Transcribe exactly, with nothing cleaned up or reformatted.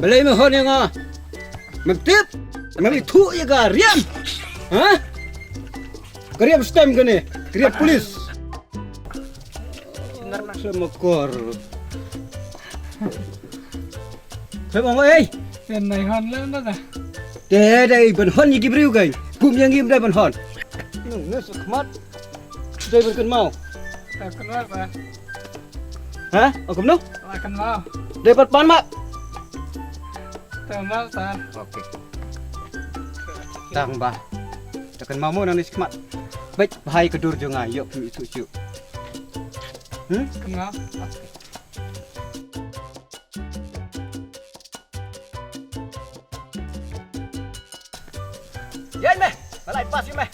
Balei me hon ïa nga? Mem tip, mem ithuh ïa ka riam. Ha? Ka riam stem kane, ka riam pulis. Semakor. Semakor, eh. Ken nai hon le na da. Te dei ban hon ïa ki briew kan. Kum ïa ngi ym dei ban hon. Nung ne sukmat. Dei ban kynmaw. Te kynmaw ba. Ha? O kumno? Ba kynmaw. Dei ban pan ma. Te mal ta. Okay. Tang ba. Te kynmaw mo nang ne sukmat. Beit bha ïa ka dur jong nga ïoh phi ithuh shuh. Hmm? Kynmaw. Ïa me, ba lai pass ïa me.